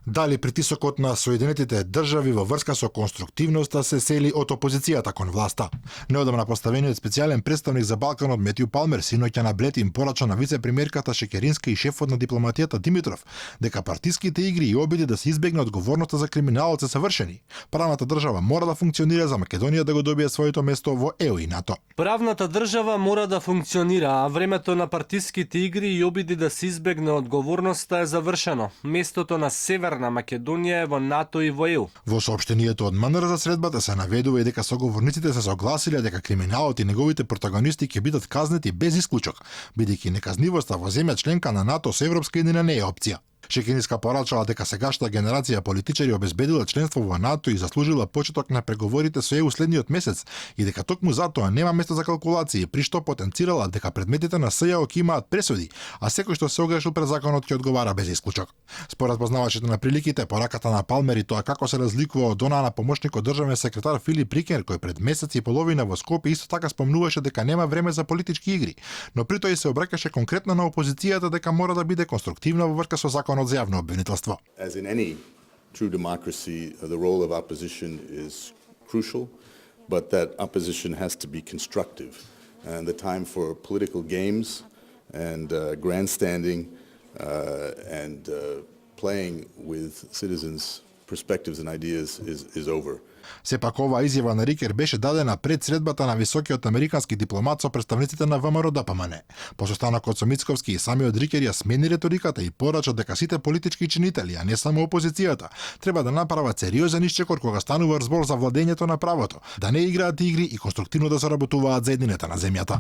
Дали притисокот на Соединетите држави во врска со конструктивноста се сели од опозицијата кон власта. Неодамна поставениот специјален представник за Балканот Метју Палмер синоќа на Блед им порача на вице-премиерката Шекеринска и шефот на дипломатијата Димитров дека партиските игри и обиди да се избегне одговорноста за криминалот се совршени. Правната држава мора да функционира за Македонија да го добие своето место во ЕУ и НАТО. Правната држава мора да функционира, а времето на партиските игри и обиди да се избегне одговорноста е завршено. Местото на Северна Македонија е во НАТО и во ЕУ. Во соопштението од МНР за средбата се наведува и дека соговорниците се согласиле дека криминалот и неговите протагонисти ќе бидат казнети без исклучок, бидејќи неказнивоста во земја членка на НАТО со Европска единина не е опција. Шекеринска порачала дека сегашната генерација политичари обезбедила членство во НАТО и заслужила почеток на преговорите со ЕУ следниот месец и дека токму затоа нема место за калкулации, при што потенцирала дека предметите на СЈО ќе имаат пресуди, а секој што се огрешил пред законот ќе одговара без исклучок. Според познавачите на приликите, пораката на Палмер и тоа како се разликува од онаа на помошникот државен секретар Филип Рикер, кој пред месец и половина во Скопје исто така спомнуваше дека нема време за политички игри, но при тоа и се обраќаше конкретно на опозицијата дека мора да биде конструктивна во врска со законот за јавно обвинителство. As in any true democracy, the role of opposition is crucial, but that opposition has to be constructive. And the time for political games and grandstanding and playing with citizens' perspectives and ideas is over. Сепак оваа изјава на Рикер беше дадена пред средбата на високиот американски дипломат со представниците на ВМРО ДПМН. По состанокот со Мицковски и самиот Рикер ја смени реториката и порача дека сите политички чинители, а не само опозицијата, треба да направат сериозен исчекор кога станува збор за владењето на правото, да не играат игри и конструктивно да се работуваат за едината на земјата.